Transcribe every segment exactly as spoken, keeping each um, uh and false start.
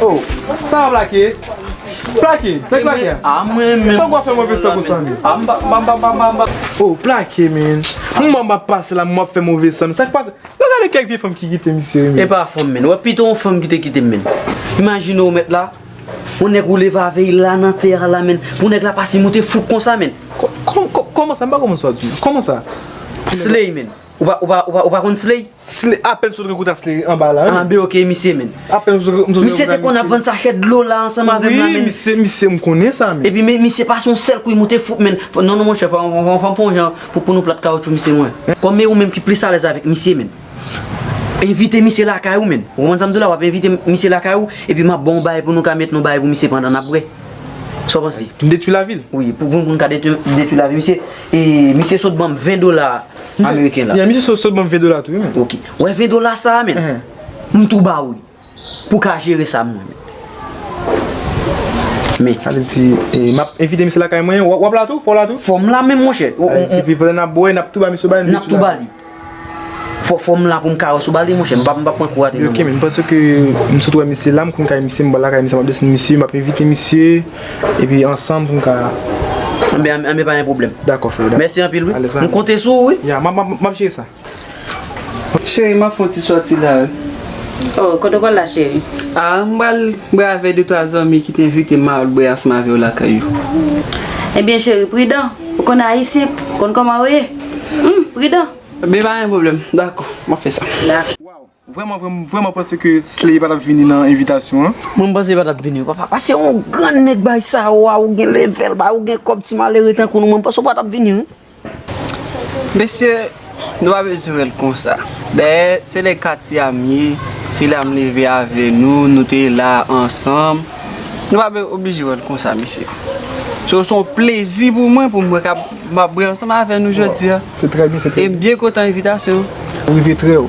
Oh, sa va, Plake? Plake, nèg Plake a? Ah, mwen menm. Sa w ap fè move san konsa, men? Ah, m pa, m pa, m pa, m pa, m pa, m pa. Oh, Plake, men. Mwen m ap pase la, m ap fè move san. Sa k pase? Nou gade kèk vye fanm ki kite misye, men. E pa fanm, men. Wè, pito yon fanm ki te kite m, men. Imajine w, mèt la. Yon nèg ou leve avè l la nan tè a la, men. Pou nèg la pase moute fouk konsa, men. Kò-, kò-, kò-, kòman sa? M pa konprann sa w di, men. Kòman sa? Slay, men. Ou pa, ou pa, ou pa, ou pa konn Slay? Slay, apèn sot rankontre ak Slay anba la, wi. Ah, ben, ok, misye, men. Apèn sot, m sot rankontre ak misye. Misye te konn ap vann sachè dlo la ansanm avè m la, men. Wi, misye, misye, m konnen sa, men. Epi, men, misye pase yon sèl kou, li moute fouk, men. Fò, non, non, monchè, fò, fò, fò, fò m fè yon jan pou, pou nou plat kawotchou misye, mwen. Kòm e ou menm ki plis alèz avèk misye, men. Envite misye lakay ou, men. Ou konprann sa m di w la, w ap envite misye lakay ou, epi m ap ba w yon bagay pou nou ka met yon bagay pou misye pandan n ap bwè. Sa w panse? Pou n detwi lavi l? Wi, pou, pou, pou n ka detwi, detwi lavi misye. E misye sot ban m ven dola ameriken la. Ya, misye sot, sot ban m ven dola tou, wi, men. Ok. Wè ven dola sa a, men. Enhen. M tou ba w li. Pou w ka jere sa, mwen, men. Men. Sa vle di, e, m ap envite misye lakay mwen, w, w ap la tou? Fò w la tou? Fò m la menm, monchè. Epi pandan n ap bwè, n ap tou ba misye bagay, n ap tou ba li. Fò, fò m la pou m ka resevwa li, monchè. M p ap, m p ap pran kou atè, non. Ok, men, m panse ke m sot wè misye la, m konn kay misye, m pral lakay misye, m ap desann misye, m ap envite misye, epi ansanm pou m ka. Anben, anben, anben, pa gen pwoblèm. Dakò, frè, dakò. Mèsi anpil, wi. Alèz, m konte sou ou, wi. Ya, m ap, m ap, m ap jere sa. Cheri, m ap fè yon ti sòti la, wi. Oh, kote w pral la, cheri? Ah, m pral bwè avèk de twa zanmi ki te envite m al bwè ansanm avè yo lakay yo. Ebyen, cheri, pridan. Ou konn ayisyen, konn kòman yo ye. Hmm, pridan. Ebyen, pa gen pwoblèm. Dakò, m ap fè sa. Dakò. Waw, vrèman, vrèman, m vrèman panse ke Slay pa t ap vini nan envitasyon an. Mwen, m panse li pa t ap vini, wi, papa. Paske yon gran nèg bay sa yo a, ou gen level, bay, ou gen kòb, ti malere tankou nou, mwen, m panse w pa t ap vini, wi. Mesye, nou pa bezwen wè l konsa. Dayè, se lè katye a m ye, se la m leve avè nou, nou te la ansanm. Nou pa be-, oblije wè l konsa, mesye. So, se yon plezi pou mwen, pou m wè k ap, m ap bwè ansanm avè nou jodi a. Se trè byen, se trè byen. E m byen kontan envitasyon. Ou rive trè wo.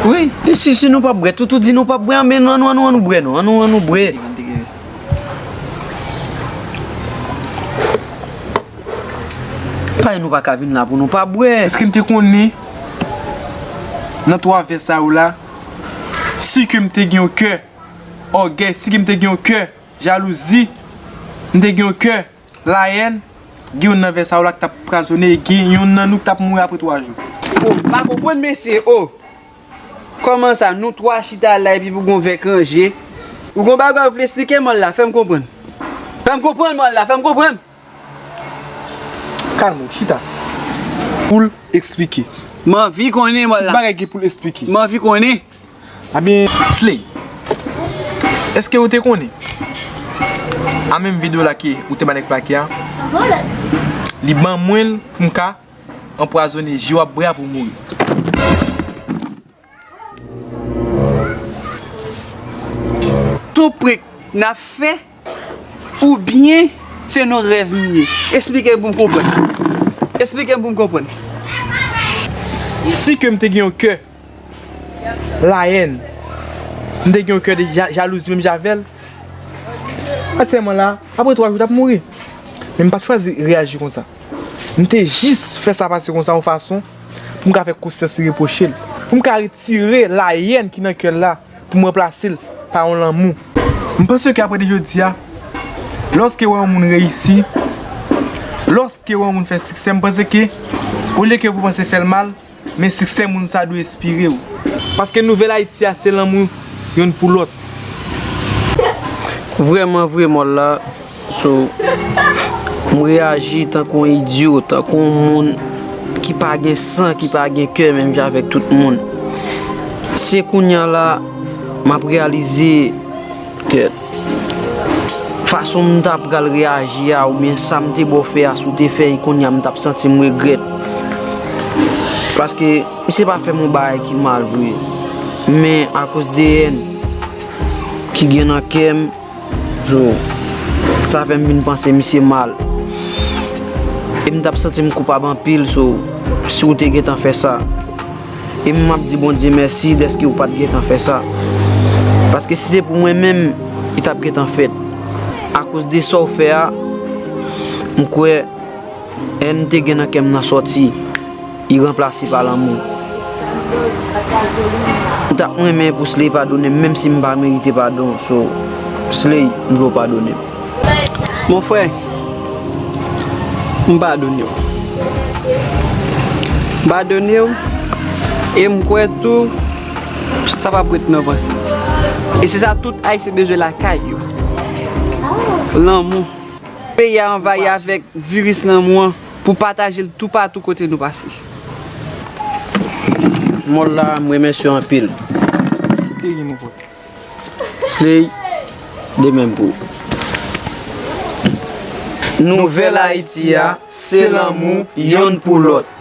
Wi. E si, si nou p ap bwè, tout ou di nou p ap bwè, men nou, annou, annou, annou bwè, non. Annou, annou bwè. Pa nou pa ka vin la pou nou pa bwè. Èske n te konnen nan twa vè sa yo la, si ke m te gen yon kè ògèy, si ke m te gen yon kè jalouzi, m te gen yon kè layèn, gen youn nan vè sa yo la k t ap pwazonnen e gen youn nan nou k t ap mouri apre twa jou. O, m pa konprann mesye, o. Kòman sa, nou twa chita la epi pou gon vè k ranje? Ou gon bagay ou vle esplike mòl la, fè m konprann. Fè m konprann mòl la, fè m konprann. Kalme w, chita. Pou l eksplike. M anvi konnen mòl la. Tout bagay gen pou l eksplike. M anvi konnen. Ebyen, Slay, èske ou te konnen? A menm ven dola ke ou te ba nèg plake a, li ban mwen l pou m ka anpwazonnen ji w ap bwè a pou w mouri. Tou prank n ap fè, oubyen se nan rèv m ye? Esplike m pou m konprann. Esplike m pou m konprann. Si ke m te gen yon kè layèn, m te gen yon kè de ja-, jalouzi menm jan avè l, aktyèlman la, apre twa jou, l t ap mouri. Men m pa t chwazi reyaji konsa. M te jis fè sa pase konsa yon fason pou m ka fè konsyans li repwoche l, pou m ka retire layèn ki nan kè l la, pou m ranplase l pa yon lanmou. M panse ke apre de jodi a, lòske w wè yon moun reyisi, lòske w wè yon moun fè siksè, m panse ke, olye ke pou w panse fè l mal, men siksè moun sa dwe enspire w. Paske nouvèl Ayiti a, se lanmou youn pou lòt. Vrèman vre, mòl la, so, m reyaji tankou yon idyo, tankou yon moun ki pa gen san, ki pa gen kè, menm jan avèk tout moun. Se kounye a la, m ap reyalize ke fason m ta pral reyaji a, oubyen sa m te ba w fè a, si w te fè l kounye a, m t ap santi m regrèt. Paske misye pa fè m yon bagay ki mal vre. Men akoz de èn ki gen nan kè m, so, sa fè m vin panse misye mal. E m t ap santi m koupab anpil, so, si w te gentan fè sa. E m ap di Bondye mèsi dèske w pa t gentan fè sa. Paske si se pou mwen menm, li t ap gentan fèt. Akoz de sa w fè a, m kwè èn te gen nan kè m nan sòti. li ranplase pa lanmou. M t ap renmen pou Slay padone m, menm si m pa merite padon. So, Slay, m vle w padone m. Mon frè, m padone w. M padone w, e m kwè tou, sa p ap ret nan panse. E se sa tout Ayisyen bezwen lakay yo. Lanmou. Peyi a anvayi avèk viris lanmou an pou pataje l toupatou kote nou pase. Mòl la, m remèsye w anpil. Slay, de menm pou ou. Nouvèl Ayiti a, se lanmou yonn pou lòt.